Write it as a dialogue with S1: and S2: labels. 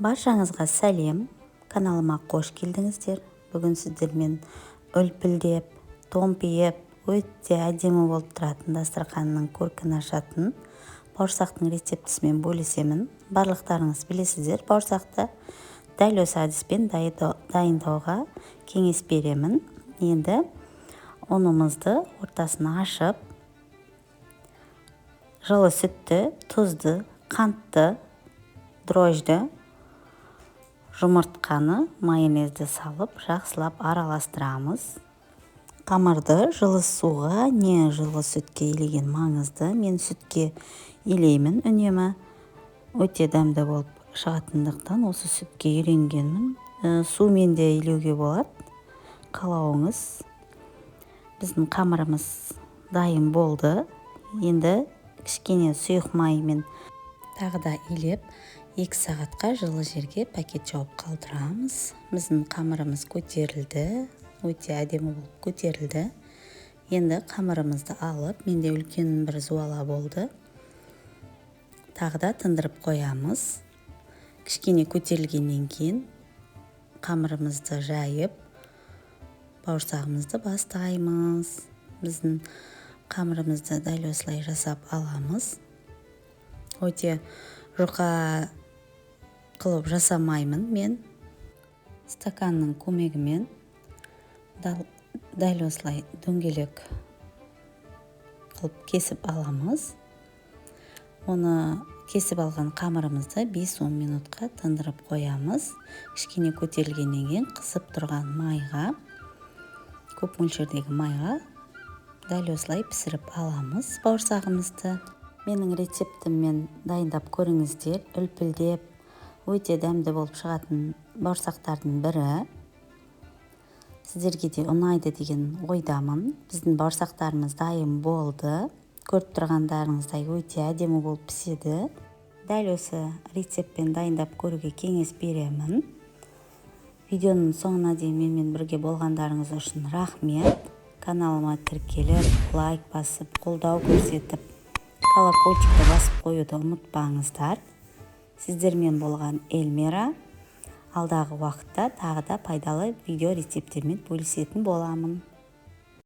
S1: Баршаңызға сәлем! Каналыма қош келдіңіздер. Бүгін сіздермен үлпілдеп, томпиып, өте әдемі болып тұратын, дастарханның көркін ашатын бауырсақтың рецептісімен бөлісемін. Барлықтарыңыз білесіздер, бауырсақты дәл осы әдіспен дайындауға кеңес беремін. Енді ұнымызды ортасын ашып, жылы сүтті, тұзды, қантты, дрожжді, жұмыртқаны, майонезді салып, жақсылап араластырамыз. Қамырды жылы суға не жылы сүтке илеген маңызды. Мен сүтке илеймін үнемі, өте дәмді болып шығатындықтан осы сүтке үйренгенмін. Сумен де илеуге болады, қалауыңыз. Біздің қамырымыз дайын болды. Енді кішкене сұйық маймен тағы да илеп, 2 сағатқа жылы жерге пакет жауып қалдырамыз. Біздің қамырымыз көтерілді, өте әдемі болып көтерілді. Енді қамырымызды алып, менде үлкен бір зуала болды, тағы да тындырып қоямыз. Кішкене көтерілгеннен кейін қамырымызды жайып, бауырсағымызды бастаймыз. Біздің қамырымызды дәл осылай жасап аламыз. Өте жұқа қылып жасамаймын мен. Стаканның көмегімен дәл осылай дөңгелек қылып кесіп аламыз. Оны кесіп алған қамырымызды 5-10 минутқа тындырып қоямыз. Кішкене көтерілгеннен кейін қызып тұрған майға, көп мөлшердегі майға дәл осылай пісіріп аламыз бауырсағымызды. Менің рецептіммен дайындап көріңіздер. Үлпілдеп, өте дәмді болып шығатын бауырсақтардың бірі. Сіздерге де ұнайды деген ойдамын. Біздің бауырсақтарымыз дайын болды. Көріп тұрғандарыңыздай, өте әдемі болып піседі. Дәл осы рецептпен дайындап көруге кеңес беремін. Видеоның соңына дейін менімен бірге болғандарыңыз үшін рахмет. Каналыма тіркеліп, лайк басып, қолдау көрсетіп, колокольчикті басып қоюды ұмытпаңыздар. Сіздермен болған Эльмира. Алдағы уақытта тағы да пайдалы видео рецепттермен бөлісетін боламын.